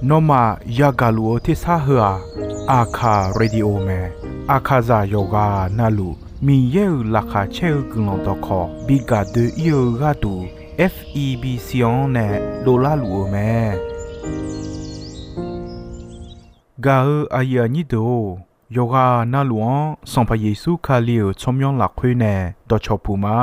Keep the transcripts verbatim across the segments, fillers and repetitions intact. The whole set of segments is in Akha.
Nawmaf yagaq luf-eu tersar heu-aq, Aqkaq Radio mae. Aqkaqzaq yawqghaq navluf Miqyaer-euq laqkhaq caer-eu guiqlanq dawqkawq bi gaq doe-ir-eu gharduq, F E B C-anr nae dovlar luf-eu mae. Gaq-eu aqyuif aqnyir deuq-or, yawqghaq navluf-anr Sanqpaq Yeqsur Kali-euq tsawrmyanr lafkhoer nae dawqcawq puq ma.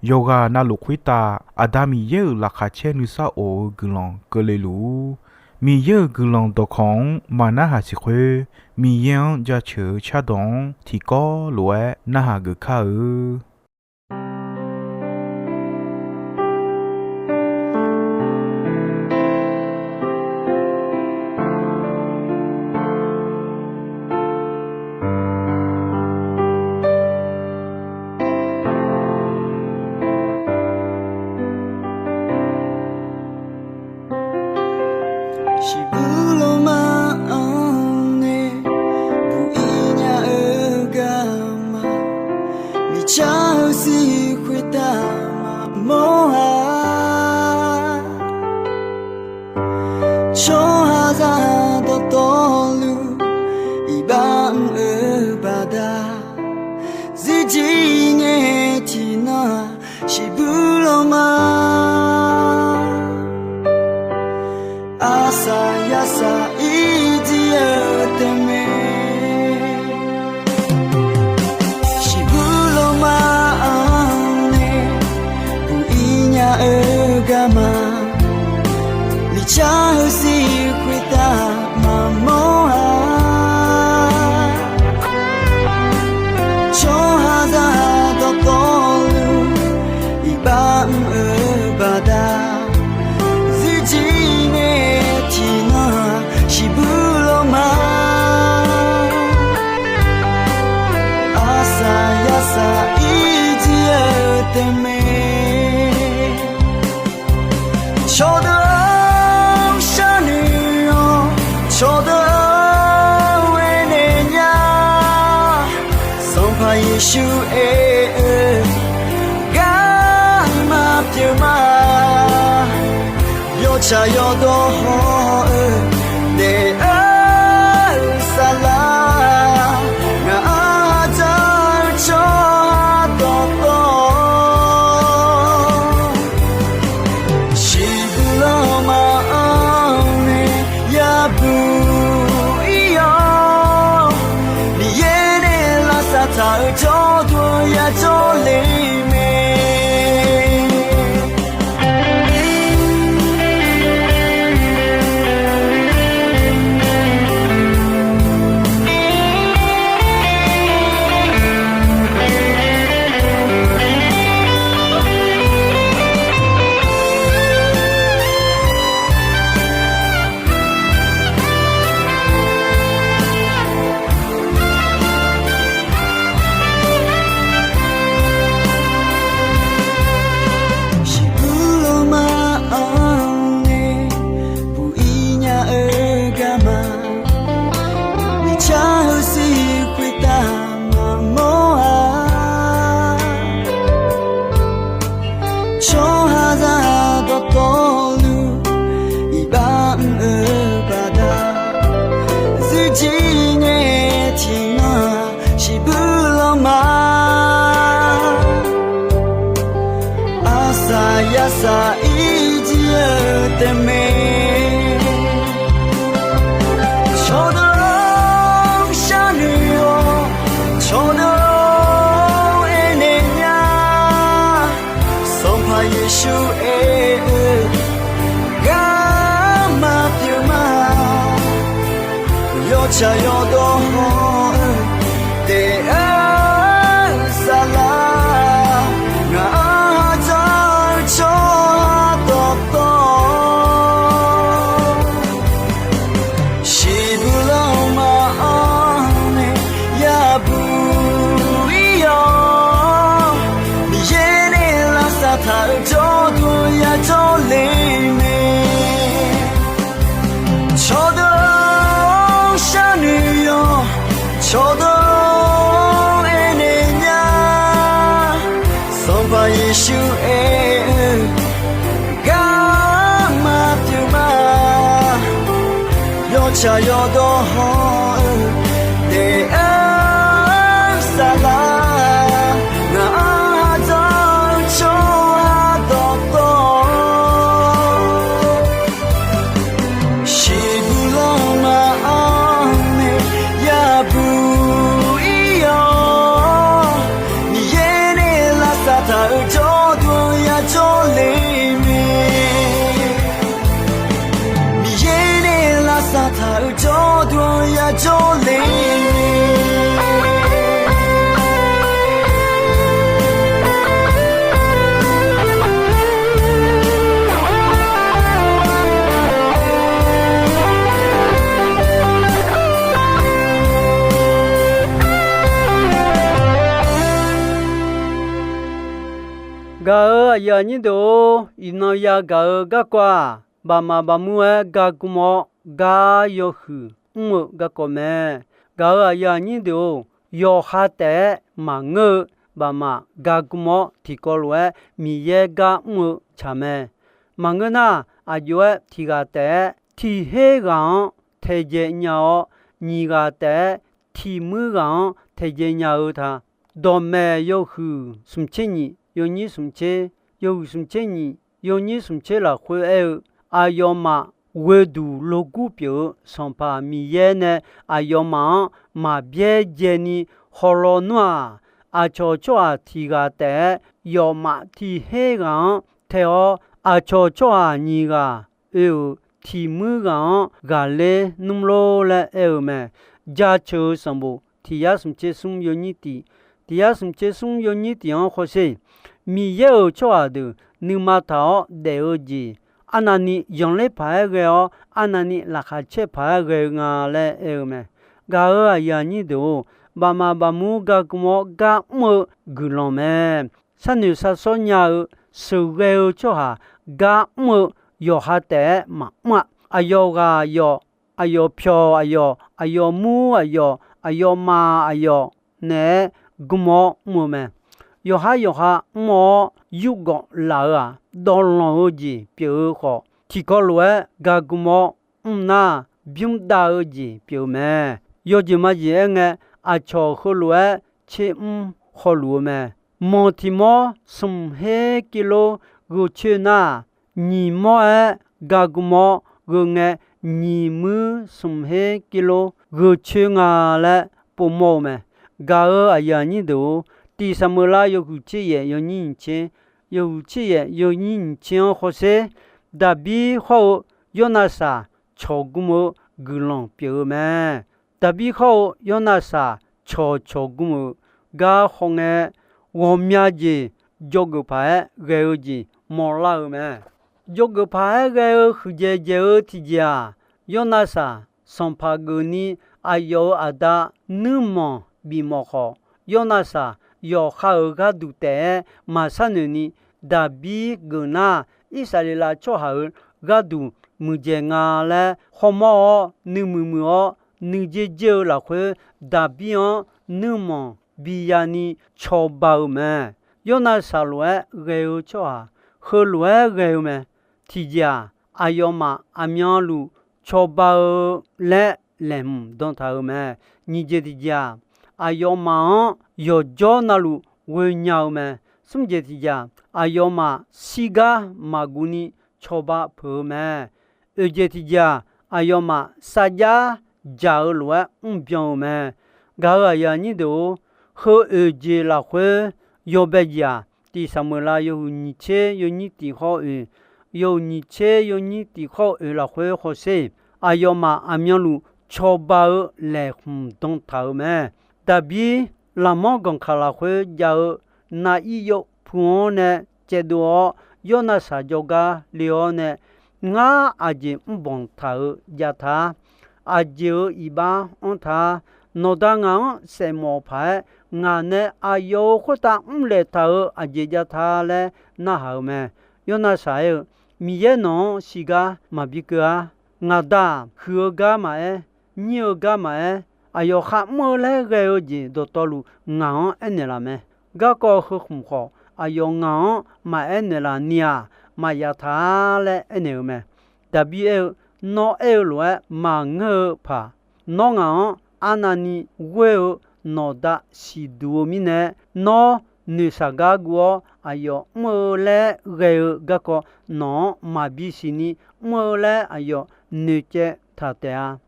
Yawqghaq navluf khoertav Aqda Miqyaer-euq laqkhaq caer nuisar of-eu guiqlanq keuvle luf-ur. Miqyaer-euq guiqlanq dawqkawq-anr maqnarhaq siq khoer, Miqyaer-anr jaceuq-eu cardawq-anr tiqkawv lof-aer narhaq geuf kar-eu. Shiqbuq lawma-anr nae buq-ir nya-eu garma, miqcar-eu sir khoertav maqmawr-a. Tsawrhaqzaq dawqtawvluf iqbax mr-eu baqda, zirjir ngae tiqnan-aq shiqbuq lawma. Arsaq yarsaq irjir-eu taef mae. Shiqbuq lawma-anr nae buq-ir nya-eu garma, miqcar-eu sir khoertav maqmawr-a. Tsawrhaqzaq dawqtawvluf iqbax mr-eu baqda, zirjir ngae tiqnan shiqbuq lawma. Arsaq yarsaq irjir-eu taef mae. Cawqdeuq-anr sharnoeq-awr, cawqdeuq-anr aernaeq nya. Sanqpaq Yeqsur aer-eu garma pyeuf ma. Yawtsaq yawdawr haw-eu daef-eu saflar, ngaq-anr dzaq-eu tsawrhaq dawqtawv, shiqbuq lawma-anr nae yabuq ir-awr, Miqyaer nae lavsav taq-eu jawrduq yajawr le mae. Shiqbuq lawma-anr nae buq-ir nya-eu garma, miqcar-eu sir khoertav maqmawr-a. Tsawrhaqzaq dawqtawvluf iqbax mr-eu baqda, zirjir ngae tiqnan shiqbuq lawma. Arsaq yarsaq irjir-eu taef mae. Cawqdeuq-anr sharnoeq-awr, cawqdeuq-anr aernaeq nya. Sanqpaq Yeqsur aer-eu garma pyeuf ma. Yawtsaq yawdawr haw-eu daef-eu saflar, ngaq-anr dzaq-eu tsawrhaq dawqtawv, shiqbuq lawma-anr nae yabuq ir-awr, Miqyaer nae lavsav taq-eu jawrduq yajawr le mae. Cawqdeuq-anr sharnoeq-awr, Shaqyawf dawq hawr-eu taef-aer saflar, ngaq-anr ha dzanr-eu tsawrhaq dawqtawv, shiqbuq lanma-anr nae yabuq ir-awr, Miqyaer nae lavsav taq-euq jawrduq-anr yajawr le mae. Miqyaer nae lavsav taq-euq jawrduq-anr yajawr le mae. Gaq-euq aqyuif aqnyir deuq-or, iqnan yagaq-eu garkawv-aq, baqmaf baqmur-aer gar gmr-awr, gar yawhuiq mr-eu garkawv mae. Gaq-euq aqyuif aqnyir deuq-or, yawqha taef-aer maqngeur-eu baqmaf gar gmr-awr, tiqkawv lof-aer Miqyaer gar mr-eu tsaq mae. Maqngeur nar, aqjox-aer tiq ghaq taef-aer tiq her ghaq-anr taedzae nya-awr, nyiq ghaq taef-aer tiq muir ghaq-anr taedzae nya-eu ta. Dawqmaeq yawhuiq smq tser nyiq, yawnyir smq tser, yawhuiq smq tser nyiq, yawnyir smq tser lafkhoer aer-eu, aqyawfmaf ghoeduq logur pyeuf-eu Sanqpaq Miqyaer nae aqyawfmaf-anr maqbyaerdzae ni hawlaw nmr-aq, aqcawq tsawrhaq tiq ghaq taef-aer yawfmaf tiq her ghaq-anr tae-awr, aqcawq tsawrhaq nyiq ghaq oe-euq tiq muir ghaq-anr ghaqler nmr lor laer aer-eu mae. Jaceuq-eu sanqbof tiq yar smq tser smr yawnyir tiq, tiq yar smq tser smr yawnyir tiq-anr hawsher. Miqyaer-euq tsawrhaq deuq nuima taq-awr daef-eu jeq, arnavni zanqler paq-aer ghae-awr, arnavni laqkhaq caer paq-aer ghae-eu nga laer aer-eu mae. Gaq-euq aqyuif aqnyir deuq-or, baqmaf baqmur gar gmr-awr gar mr-eu guiqlanq mae. Sharnoeq sharsawr nya-eu sheuqghae-eu tsawrhaq gar mr-eu yawqha taef-aer maqmr-a. Aqyawf ghaq aqyawf, aqyawf pyawq aqyawf, aqyawf mur aqyawf, aqyawf maf aqyawf naeq-aer gmr-awr mr-eu mae. Yawqhar yawqha mr-awr yurgawv laf-eu-aq, dawvlanq-eu jeq pyeuf-eu khawf, tiqkawv lof-aer gar gmr-awr mr nar, bymr dav-eu jeq pyeuf-eu mae. Yawjeq majeq aerngae, aqcawq heulof-aer tser mr hawluf-eu mae. Manq tiq mawr smq her kirlor gheu coer nar, nyiq mawr-aer gar gmr-awr gheu ngae, nyiq muir smq her kirlor gheu coer nga laer povmawr-eu mae. Gaq-euq aqyuif aqnyir deuq-or, tiq Saqmeuqlav yawhuiq tser yaef yawnyir nyiq tser, yawhuiq tser yaef yawnyir nyiq tser-anr hawsher. Daqbir hawr-eu Yawrnavsaq cawq gmr-eu guiqlanq pyeuf-eu mae. Daqbir hawr-eu Yawrnavsaq cawq cawq gmr-euq gar hawngae, ghawqmya jeq dzawgeuf paq-aer ghae-eu jeq mawrlar-eu mae. Dzawgeuf paq-aer ghae-eu huiqdzaeq dzaeq-eu tiqjeq-aq, Yawrnavsaq sanqpaq geufni aqyawf-euq aqda nuirmanq bifmawf khawf, Yawrnavsaq yawqha-euq gharduq taef-aer maqsharnoeq ni, Daqbir geuf nar, Irsaqleqlav tsawrhaq-euq gharduq muiqdzaeq nga laer hawmawr-awr, nuimuiq muiq-awr, nuijer jer-eu lafkhoer, Daqbir-anr nuirmanq biya ni cawba-eu mae. Yawrnavsaq lof-aer ghae-eu tsawrhaq, heulof-aer ghae-eu mae. Tiqjeq-aq, aqyawfmaf aqmyanluf cawba-eu laer laeqhmq dan taq-euq mae. Nyiq jeq tiqjeq-aq, aqyawfmaf-anr yawqjawr navluf ghoenya-eu mae. Smr jeq tiqjeq-aq, aqyawfmaf shirgar maqguv ni cawba peuq-eu mae. Oeq jeq tiqjeq-aq, aqyawfmaf sarjax dzaq-eu lof-aer mrbyan-eu mae. Gaq-euq aqyuif aqnyir deuq-or, heu oeq jeq lafkhoer yawbae jeq-aq, tiq Saqmeuqlav yawhuiq nyiq tser yawnyir tiq hawr-eu oeq, yawhuiq nyiq tser yawnyir tiq hawr-eu oeq lafkhoer hawsher. Aqyawfmaf aqmyanluf cawba-eu laeqhmq dan taq-euq mae. Daqbir laqmanr ganqkaq lafkhoer jav-eu nav ir yawpu-anr nae caevdov-awr, Yawrnavsaq jawrgar le-awr nae, Ngar aqjeq mrbanq taq-euq jav ta. Aqjeq-euq iqbax anr ta. Nawqda ngaq-anr saefmawf paq-aer, ngaq nae aqyawf-euq khoertav mrlaeq taq-euq aqjeq jav ta laer narhaq-euq mae. Yawrnavsaq aer-eu, Miqyaer nawq-anr shirgar maqbi keuv-ar. Ngaq da-aq, huiq-eu gar maqaer, nyir-eu gar maqaer, aqyawf kharmr-eu laer ghae-eu jeq dawqtawvluf ngaq-anr aernaeq laf mae. Garkawv heu khmq khawf, aqyawf ngaq-anr maqaer naeqlaf ni-aq, maqya ta-a laer aernaeq-eu mae. Daqbir aer-eu, Nawr aer-eu lof-aer maqngeur-eu paq, nawr ngaq-anr arnavni ghoer-eu nawqda siqduq-eu mirnae, nawr noeqshaq gar guv-awr aqyawf mr-eu laer ghae-eu garkawv nawq-anr maqbi siqni mr-eu laer aqyawf noeqcaev taq taef-a.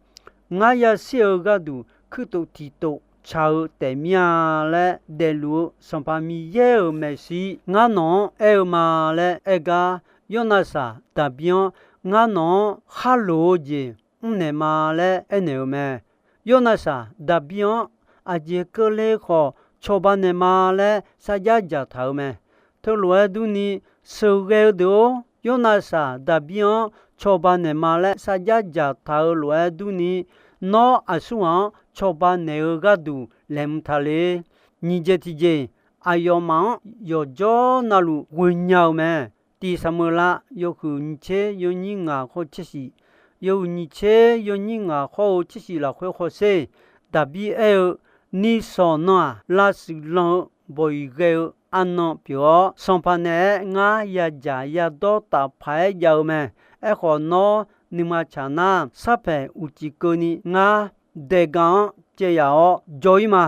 Ngar yashir-eu gharduq kuirtof tiqtof tsaq-eu taef mir-a laer daefluf-eu Sanqpaq Miqyaer-euq maeqshi ngar nawq-anr aer-eu ma laer aer gar, Yornasaq Daqbir-anr ngar nawq-anr khar loq-eu jeq mrnaeq ma laer aernaeq-eu mae. Yornasaq Daqbir-anr aqjeq keuvle khawf cawba naeq ma laer sarjax dzaqtaq-eu mae. Teulof-aer durni, sheuqghae-eu deuq-or, Yornasaq Daqbir-anr cawba naeq ma laer sarjax dzaqtaq-eu lof-aer durni, nawr aqsurghaq-anr cawba naeq-eu gharduq laeqhmq taq le. Nyiq jeq tiqjeq, aqyawfmaf-anr yawqjawr navluf ghoenya-eu mae. Tiq Saqmeuqlav yawhuiq nyiq tser yawnyir ngaq khawr tser shif, yawhuiq nyiq tser yawnyir ngaq khawr-eu tser shif lafkhoer hawsher. Daqbir aer-eu, Nisawq nan-aq, lavshuif lan-eu bawq-iq ghae-eu arnan pyeuf-awr, sanqpaq naeq-aer ngar yadzaq yadawr taf paq-aer jav-eu mae. Aerkhawf, nawr nuima tsaq nar, sarpaeq uqcif keuvni ngar daega-anr caev yaf-awr jawr-ir ma.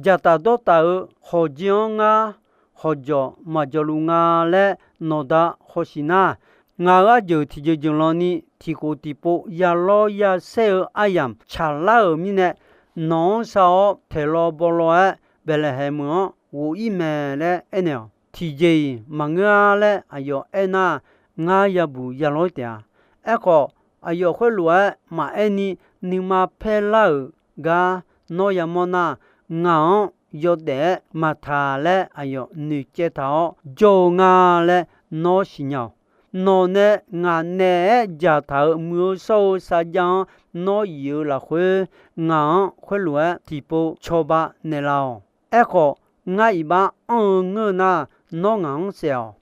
Dzaqtaf dawrtaf-euq hawqjer-anr ngar hawqjawq maqjawq luf nga laer nawqda hawsiq nar, ngaq-euq arjeuq tiqjeq jeq lan ni tiqkhof tiqpov yalawr yasaer-eu aryamq tsaqlar-euq mirnae, nawq-anr sar-awr taeqlaw bawlaw-aer Baeqlaeqhaeq meuq-anr ghof-ir mae laer aernaeq-awq. Tiqjeq-iq maqngeur-ar laer aqyawf aernar, ngar yabuq yalawr-ir taef-a. Aerkhawf, aqyawf khoerlof-aer maqaer ni nuima paer lar-euq gar nawr yamawr nar, ngaq-anr yawdaef-aer maqtaq laer aqyawf noeqcaev taq-awr jawr-eu nga laer nawr siqnya-awq. Nawq nae ngaq naeq-aer dzaqtaq-euq muiq-eu shawr-eu sarjax-anr nawr yif-eu lafkhoer, ngaq-anr khoerlof-aer tiqpov cawba naeqlaf-awq. Aerkhawf, ngar iq bar anr-eu ngeur nar, nawr ngaq-anr saef-awq.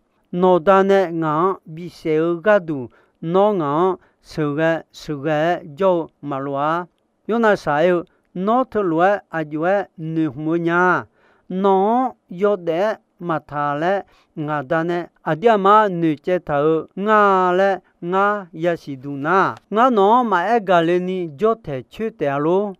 Nawqda nae ngaq-anr bisaef-eu gharduq, nawr ngaq-anr sheuqghae sheuqghae-aer jawr-eu maqloq-ar. Yornasaq aer-eu, Nawr teulof-aer aqjox-aer noeqhmq-eu nya. Nawq-anr yawdaef-aer maqtaq laer ngaqda nae aqdir aqmar noeqcaev taq-eu ngar laer ngar yasiq duq nar, ngar nawq-anr maqaer gaq le ni jawrtaeq coer taef-a lor.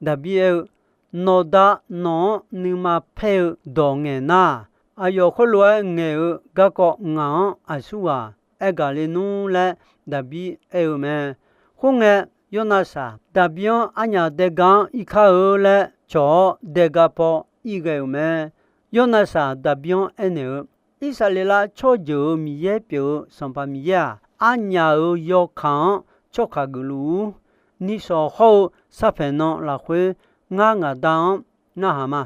Daqbir aer-eu, Nawqda nawq-anr nuima paer-eu dawq ngaeq nar, aqyawf khoerlof-aer ngaeq-eu garkawv ngaq-anr aqsurghaq aer gaq le nmr laer Daqbir aer-eu mae. Khoerngae, Yornasaq Daqbir-anr arnyaf daega-anr irkar-eu laer cawq-awr, daega paw ir ghae-euq mae. Yornasaq Daqbir-anr aernaeq-eu, Irsaqleqlav tsawrjeuq-euq Miqyaer pyeuf-eu Sanqpaq Miqyaer-aq, arnyaf-euq yawkaq-anr tsawrkaq geufluf-ur. Nishawq hawr-eu sarpaeq nan lafkhoer ngar ngaqda-anr narhaq ma.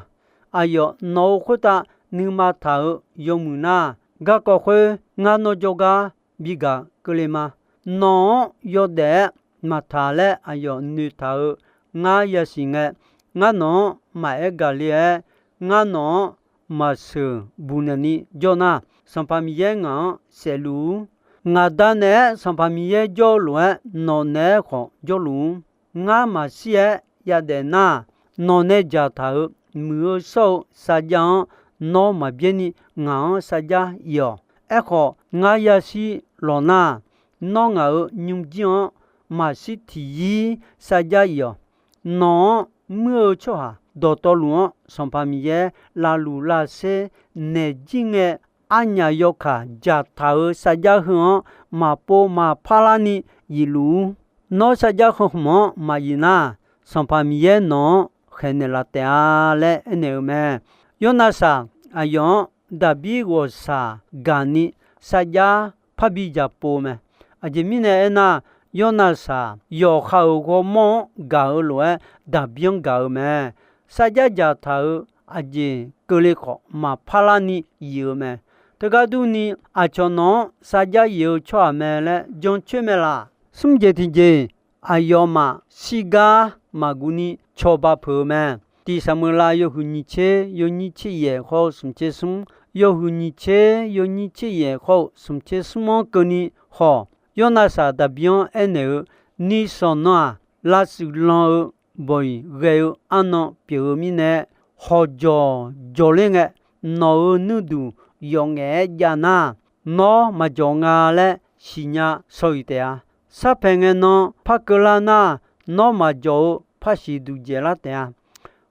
Aqyawf nawq-euq khoertav nuima taq-euq yawmuiq nar, garkawv khoer ngar nawr jawrgar bi gaq keuvle ma. Nawq-anr yawdaef-aer maqtaq laer aqyawf noeqtaq-eu ngar yasiq ngae, ngar nawq-anr maqaer gaq le-aer, ngar nawq-anr maqsheuq buq naeq ni jawr nar, Sanqpaq Miqyaer ngaq-anr saefluf-ur. Ngaqda naeq-aer Sanqpaq Miqyaer jawr-eu lof-aer nawq naeq-aer khawf jawrluf-ur. Ngar maqshir-aer yadaef nar, nawq nae dzaqtaq-euq muiq-eu shawr-eu sarjax-anr nawr maqbyaer ni ngaq-anr sarjax if-awq. Aerkhawf, ngar yashir lawq nar, nawr ngaq-euq nymrjir-anr maqshir tiqyir sarjax if-awq. Nawq-anr muir-eu tsawrhaq dawqtawvluf-anr Sanqpaq Miqyaer lavluf lavsaer naeq jir ngae, arnyaf yawkaq dzaqtaq-euq sarjax heu-anr maqpov maqpar larni ifluf-ur. Nawr sarjax heu hmq-anr maqif nar, Sanqpaq Miqyaer nawq-anr khaeqnaeq laf taef-a laer aernaeq-eu mae. Yornasaq aqyawf-anr Daqbir ghawqshaq gaqni sarjax parbi dzaqpov-eu mae. Aqjeq mirnae aernar, Yornasaq yawqha-euq ghawrmawr-anr gaq-eu lof-aer Daqbir-anr gaq-eu mae. Sarjax dzaqtaq-euq aqjeq keuvle khawf maqpar larni if-eu mae. Teugar durni, aqcawq nawq-anr sarjax if-eu tsawrhaq mae laer jancoer mae laq. Smr jeq tiqjeq, aqyawfmaf shirgar maqguv ni cawba peuq-eu mae. Tiq Saqmeuqlav yawhuiq nyiq tser yawnyir tser yaef khawr smq tser smr, yawhuiq nyiq tser yawnyir tser yaef khawr-eu smq tser smr-anr keuvni hawq, Yornasaq Daqbir-anr aernaeq-eu, Nishawq nan-aq, lavshuif lan-eu bawq-iq ghae-eu arnan pyeuf-eu mirnae, hawqjawq jawqler ngae, nawq-euq nuirduq yawf ngaef-aer jav nar, nawr maqjawq nga laer siqnya shaw-iq taef-a. Sarpaeq ngae nan par keuvlar nar, nawr maqjawq-eu par siqduq dzaeqlar taef-a.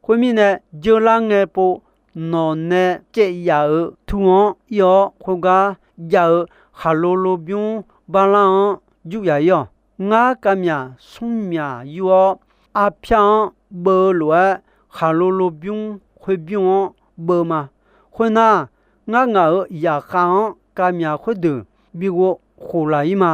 Khoermirnae, jeular ngae pov nawq nae caev yaf-euq tur-anr ir-awr, khoergar jav-eu khaqlo lobymr barlar-anr jur yaf ir-awq. Ngar kavmyaq smr myaq yur-awr, arpyar-anr beuv-eu lof-aer, khaqlo lobymr khoerbymr-anr beuv ma. Khoernar, ngar ngaq-euq zaqkhav-anr kavmyaq khoerdeuq bi ghov khof laq ir ma.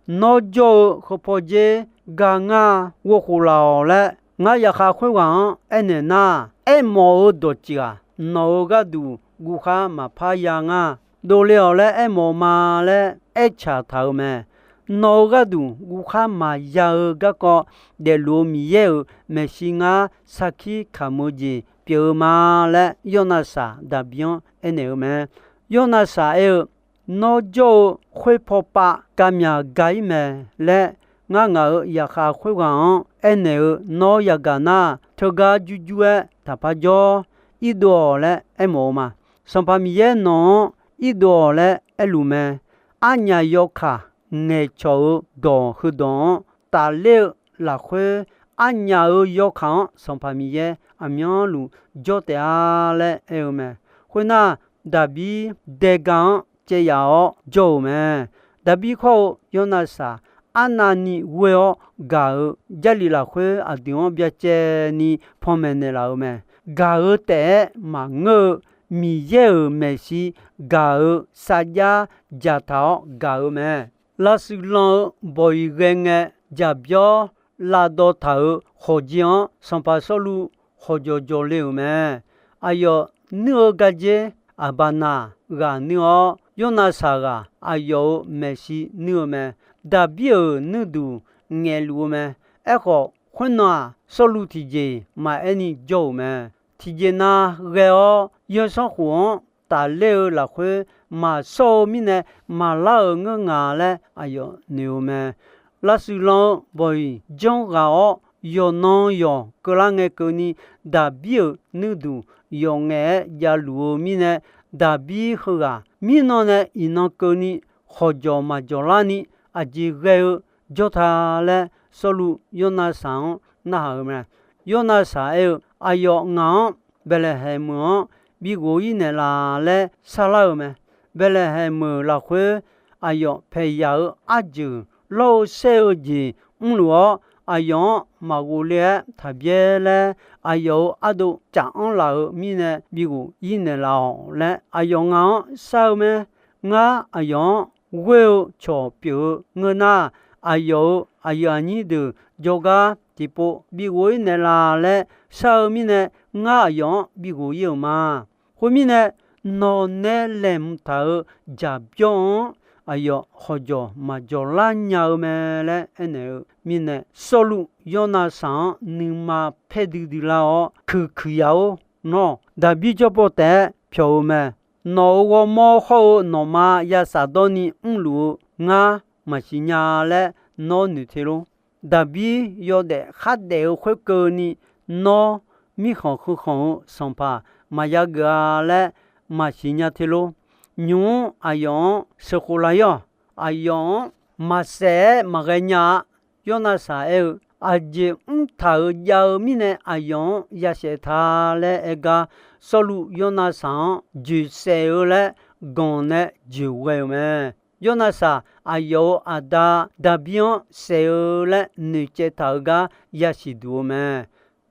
Nawr jawr-eu heupaw dzer ga ngar ghov khof laq-awq laer, ngar zaqkhav khoerghaq-anr aernaeq nar, aermawf-eu dawqtsuif-aq, nawq-euq gharduq guvkhar maqpar ya ngar, dovle-awq laer aermawf-eu ma laer aertaq taq-euq mae. Nawq-euq gharduq guvkhar maqya-eu garkawv daefluf-eu Miqyaer-euq maeqshi ngar sarkir kamq-eu jeq pyeuf-eu ma laer, Yawrnavsaq Daqbir-anr aernaeq-eu mae. Yawrnavsaq aer-eu, Nawr jawr-eu khoer pawpav kavmyaq ga ir mae laer, ngar ngaq-euq zaqkhav khoerghaq-anr aernaeq-eu nawr yagaq nar, teugar jurjur-aer taqpar jawr, irdov-awq laer aermawf-eu ma. Sanqpaq Miqyaer nawq-anr irdov-awq laer aerluf mae. Arnyaf yawkaq ngaeqcawq-eu dawq heudawq-anr tafler-eu lafkhoer, arnyaf-euq yawkaq-anr Sanqpaq Miqyaer aqmyanluf jawr taef-a laer aer-eu mae. Khoernar, Daqbir daega-anr caev yaf-awr jawr-euq mae. Daqbir khawr-eu Yawrnavsaq, arnavni ghoe-awr gaq-eu Jarlif lafkhoer aqdui-anr byacaevni panmaeq naeqlaf-eu mae. Gaq-eu taef-aer maqngeur-eu Miqyaer-euq maeqshi gaq-eu sarjax dzaqtaq-awr gaq-eu mae. Lavshuif lan-eu bawq-iq ghae ngae, jaqbyawr lavdawv taq-euq khawqjeq-anr Sanqpaq Sawrluv khawqjawq jawq le-euq mae. Aqyawf nuir-eu gardzer Aqbaqnaq ghaq nuir-awr, Yawrnavsaq ghaq aqyawf-euq maeqshi nuir-eu mae. Daqbir-euq nuirduq ngaeqluf-eu mae. Aerkhawf, khoernan-aq, Sawrluv tiqjeq maqaer ni jawr-euq mae. Tiqjeq nav ghae-awr, yawsanr khof-anr tafler-eu lafkhoer maqshawr-eu mirnae, maqlar-euq ngeur nga laer aqyawf noeq-eu mae. Lavshuif lan-eu bawq-iq janr ghaq-awr, yawqnan yawq keuvlar ngae keuvni, Daqbir-euq nuirduq yawf ngaef-aer javluf-eu mirnae, Daqbir heughaq mirnan nae iqnan keuvni khawqjawq maqjawq larni aqjeq ghae-eu jawr ta laer, Sawrluv Yawrnavsaq-anr narhaq-euq mae. Yawrnavsaq aer-eu, Aqyawf ngaq-anr Baeqlaeqhaeq meuq-anr bi ghof ir naeqlaf laer sharlar-euq mae. Baeqlaeqhaeq meuq lafkhoer aqyawf paeqyaq-eu arjeuq lawr-eu saer-eu jeq mrluf-awr, aqyawf-anr maqghof le-aer taqbyaer laer, aqyawf-euq ardov caf anr laf-eu mirnae bi ghof ir naeqlaf-awq laer aqyawf ngaq-anr shar-eu mae. Ngar aqyawf-anr ghoer-eu cawq pyeuf-eu ngeur nar, aqyawf-euq aqyuif aqnyir deuq jawrgar tiqpov bi ghof ir naeqlaf laer shar-eu mirnae, ngar aqyawf-anr bi ghof ir-euq ma. Khoermirnae, nawq nae laeqhmq taq-euq jaqbyawr-anr aqyawf khawqjawq maqjawq lar nya-eu mae laer aernaeq-eu mirnae, Sawrluv Yawrnavsaq-anr nuima paer duidui lar-awr, kuiqkuiq yaf-or, nawr Daqbir jawrpov taef-aer pyawq-eu mae. Nawq-euq ghawrmawr hawr-eu nawqma ya shafdawr ni mrluf-eu ngar maqsiq nya laer nawr noeq te lor. Daqbir yawdaef khardaef-eu khoerkeuvni, nawr mirkhanq heukhanq-eu sanqpaq maqya geuf-a laer maqsiq nya te lor. Nymq-mr aqyawf-anr sheuqkhof laf ir-awq. Aqyawf-anr maqsaef-aer maqghae nya-a. Yawrnavsaq aer-eu, Aqjeq mrtaq-euq jav-eu mirnae aqyawf-anr yasaef ta laer aer gar, Sawrluv Yawrnavsaq-anr joeqsaef-eu laer ganq nae joeqghae-euq mae. Yawrnavsaq aqyawf-euq aqda Daqbir-anr saef-eu laer noeqcaev taq-euq gar yasiq duq-eu mae.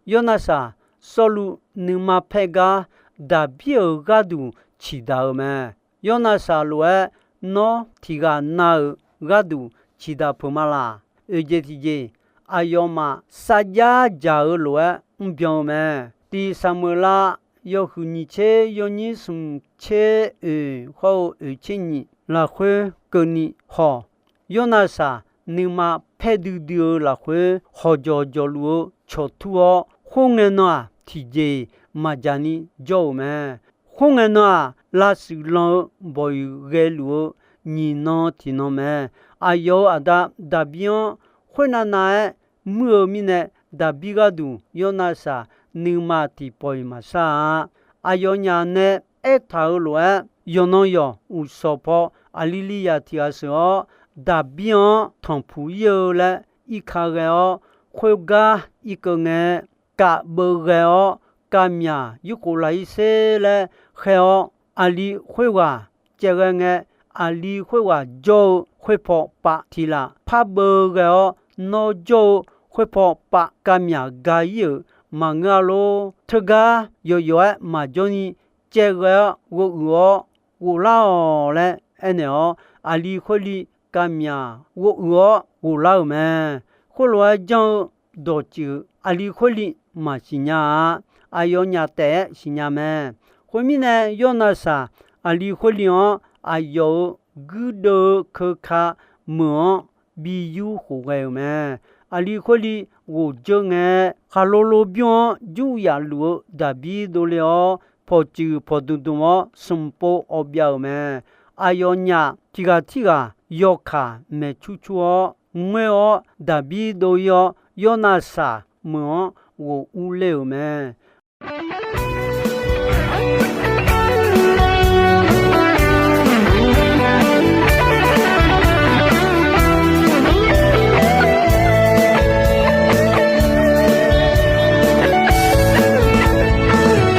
Yawrnavsaq Sawrluv nuima paer gar Daqbir-euq gharduq ciqdaq-eu mae. Yawrnavsaq lof-aer nawr tiqghaq na-euq gharduq ciqdaq peuq ma laq? Oeq jeq tiqjeq, aqyawfmaf sarjax dzaq-eu lof-aer mrbyan-eu mae. Tiq Saqmeuqlav yawhuiq nyiq tser yawnyir smq tser oeq hawr-eu oeq tser nyiq lafkhoer keuvni haw. Yawrnavsaq nuima paer duidui-eu lafkhoer khawqjawq jawqluf-eu cawqtur-awr, khoerngae nan-aq, tiqjeq-iq maqdzaq ni jawr-euq mae. Khoerngae nan-aq, lavshuif lan-eu bawq-iq ghaeluf-eu nyiq nan tiqnan mae. Aqyawf-euq aqda Daqbir-anr khoernav nav-aer muir-eu mirnae, Daqbir gharduq Yawrnavsaq nuima tiqpawf-iq maqshar-a. Aqyawfnyaf nae aertaq-euq lof-aer, yawqnan yawq uqshawq paw aqli li yaq tiq ghaq sheuq-awr, daqbir-anr tanqpuq ir-eu laer irka ghae-awr, khoergar irkeuv ngae, kavbeuv ghae-awr, kavmyaq yurkhof laq-ir sher laer khaer-awr, aqli khoerghaq caevghae ngae, aqli khoerghaq jawr-eu khoerpaw pav tiq laf parbeuv ghae-awr, nawr jawr-eu khoerpaw pav kavmyaq ga-ir-euq maqngeur-a lor. Teugar yawqyawq-aer maqjawr ni caevghae-awr ghov uiq-awr ghoflar-awq laer aernaeq-awr, aqli khoerli kavmyaq ghov uiq-awr ghoflar-euq mae. Khoerlof-aer janr-eu dawqtsuif aqli khoerli maqsiq nya-a. Aqyawfnyaf taef-aer siqnya mae. Khoermirnae, Yawrnavsaq aqli khoerli-anr aqyawf-euq guirdeuv-eu keuka meuq-anr bi yur khof ghae-euq mae. Aqli khoerli ghoqdzeur ngae, khaqlo lo bymr-anr jur yaf luf-eu daqbir dovle-awr, pawqtsuif pawqdmq dmq-awr smq pov awq byav-euq mae. Aqyawfnyaf tiq ghaq tirghaq yawkaq maeq cur cur-awr ngoer-awr daqbir dov-ir-awr, Yawrnavsaq meuq-anr ghof urler-euq mae.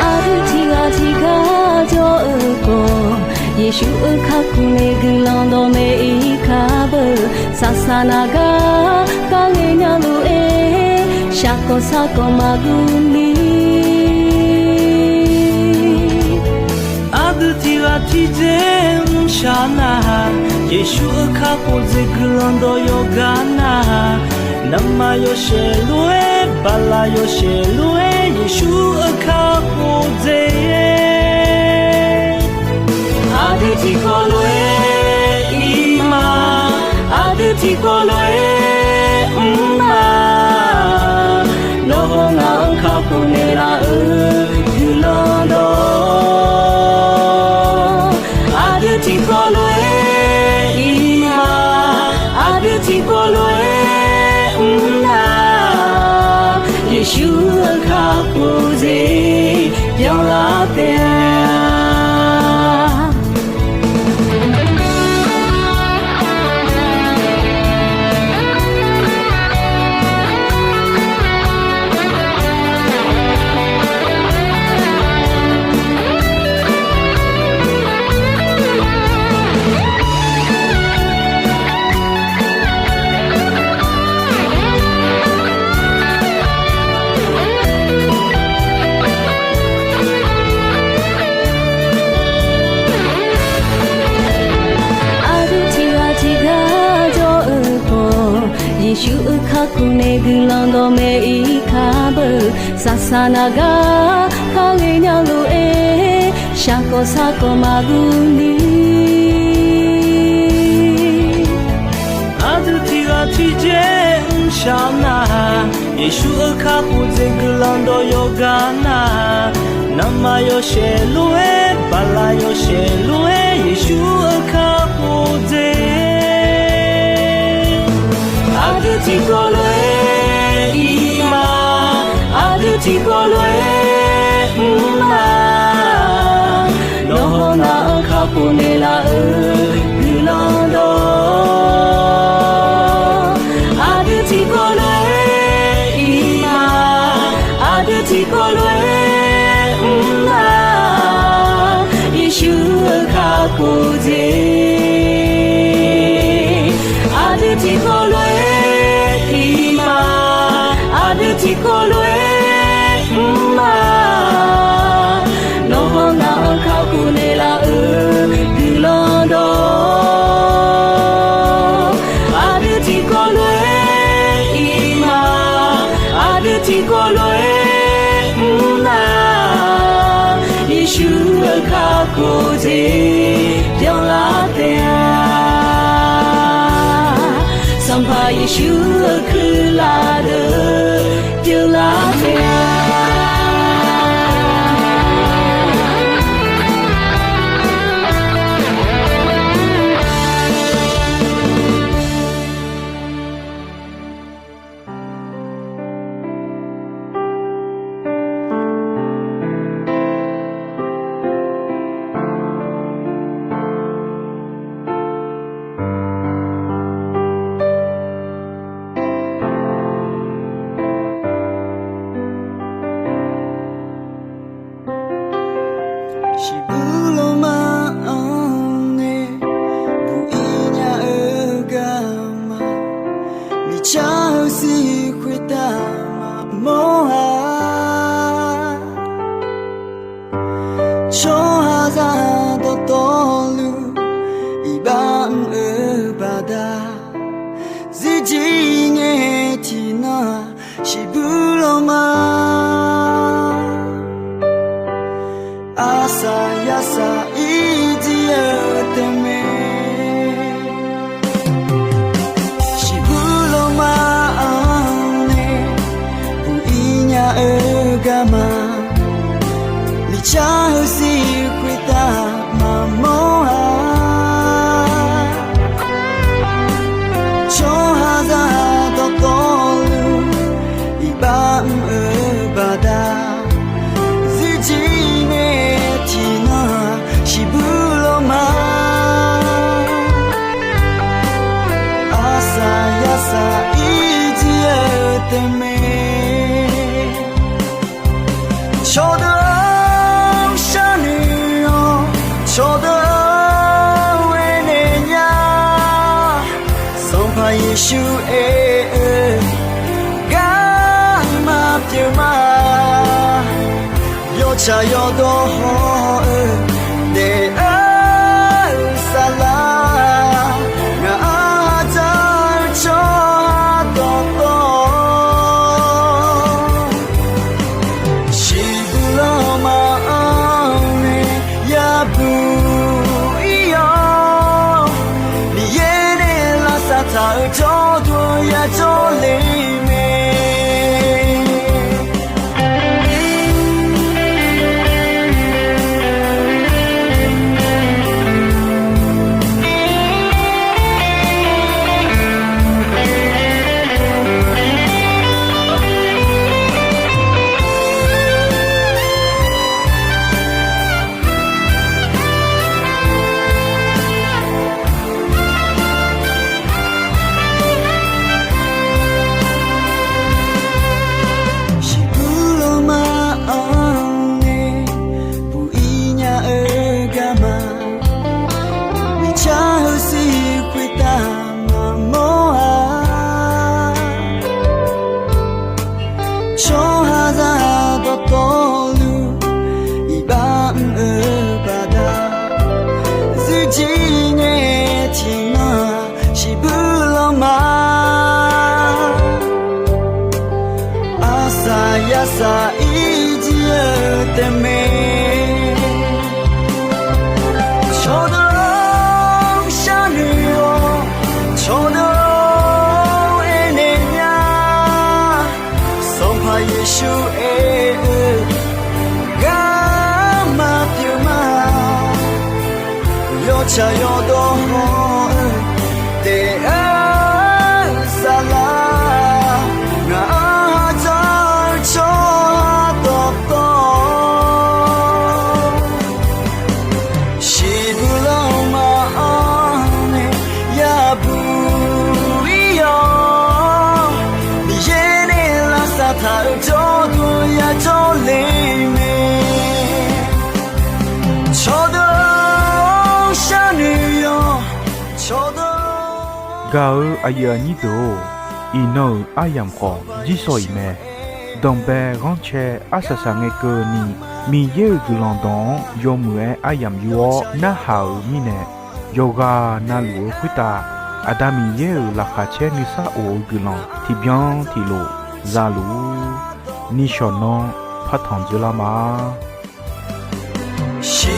Aqdui tiq ghaq tiq gar jawr-eu khawf, Yeqsur-euq kakhof nae guiqlanq dawqmaeq-ir ka beu. Saqsaq naq gar kharghae nya lof-aer, shaqkawq sarkawq maqguv ni. Aqdui tiq ghaq tiq dzer mrshaq nar-aq, Yeqsur-euq kakhof dzer guiqlanq dawq yawqgar nar-aq, navmaqyawshaef lof-aer, baqlaq yawshaef lof-aer, Yeqsur-euq kakhof dzer Aqdui tiqkawv lof-aer ir ma. Aqdui tiqkawv lof-aer mr ma. Nawr haw ngaq-anr kakhof naeqlaf-euq guiqlanq dawq. Aqdui tiqkawv lof-aer ir ma. Aqdui tiqkawv lof-aer mr na. Yeqsur-euq kakhof dzer byanlar taef-a. Aqdui tiqghaq tiqgar jawr-eu khawf, Yeqsur-euq kakhof nae guiqlanq dawqmaeq-ir ka beu. Saqsaq naq gar kharghae nya lof-aer, shaqkawq sarkawq maqguv ni. Aqdui tiqghaq tiqdzer mrshaq nar-aq, Yeqsur-euq kakhof dzer guiqlanq dawq yawqgar nar-aq, navmaqyawshaef lof-aer, baqlaq yawshaef lof-aer, Yeqsur-euq kakhof dzer. Aqdui tiqkawv lof-aer ir ma. Aqdui tiqkawv lof-aer mr ma. Nawr haw ngaq-anr kakhof naeqlaf-euq guiqlanq dawq. Aqdui tiqkawv lof-aer ir ma. Aqdui tiqkawv lof-aer mr ma. Yeqsur-euq kakhof dzer. Aqdui tiqkawv lof-aer ir ma. Aqdui tiqkawv lof-aer mr ma. Nawr haw ngaq-anr kakhof naeqlaf-euq guiqlanq dawq. Aqdui tiqkawv lof-aer ir ma. Aqdui tiqkawv lof-aer mr na. Yeqsur-euq kakhof dzer byanlar taef-a. Sanqpaq Yeqsur-euq kuirlaf deuq byanlar taef-a. Zirjir ngae tiqnan-aq, shiqbuir lanma. Arsaq yarsaq-ir jir-eu teunmae. Shiqbuir lanma-anr nae buq-ir nya-eu garma, miqcar heusiq khoertav maqmawr-a. Tsawrhaqzaq dawqtawvluf iqbax mr-eu baqda, zirjir ngae tiqnan-aq, shiqbuir lanma. Arsaq yarsaq-ir jir-eu teunmae. Cawqdeuq-anr sharnoeq-awq, cawqdeuq-anr aernaeq nya. Sanqpaq Yeqsur aer-eu garma pyeuf ma. Yawtsaq yawdawr haw-eu daef-eu saflar, ngaq-anr dzar-eu tsawrhaq dawqtawv shiqbuir lanma-anr nae yabuq-ir-awr, Miqyaer nae lavsav taq-euq jawrduq yajawr le mae. Shiqbuir lanma-anr nae buq-ir nya-eu garma, miqcar heusiq khoertav maqmawr-a. Tsawrhaqzaq dawqtawvluf iqbax mr-eu baqda, zirjir ngae tiqnan-aq, shiqbuir lanma. Arsaq yarsaq-ir jir-eu teunmae. Cawqdeuq-anr sharnoeq-awq, cawqdeuq-anr aernaeq nya. Sanqpaq Yeqsur aer-eu garma pyeuf ma. Yawtsaq yawdawr haw-eu daef-eu saflar, ngaq-anr dzar-eu tsawrhaq dawqtawv shiqbuir lanma-anr nae yabuq-ir-awr, Miqyaer nae lavsav taq-euq jawrduq yajawr le mae. Cawqdeuq-anr sharnoeq-awq, cawqdeuq-anr. Gaq-eu aqyuif aqnyir deuq-or, iqnan-euq aryamq khawf jirsawq iq mae. Danqbae ghanrcae arsaq saq ngae keuvni, Miqyaer-euq guiqlanq dawq-anr yawmuiq-aer aryamq yur-awr narhaq-euq mirnae, yawqghaq navluf-eu khoertav Aqda Miqyaer-euq laqkhaq caer nuisar of-eu guiqlanq tiqbyan tiqlof za luf-ur. Nishawq nanr partanq dzeurlar ma. Shi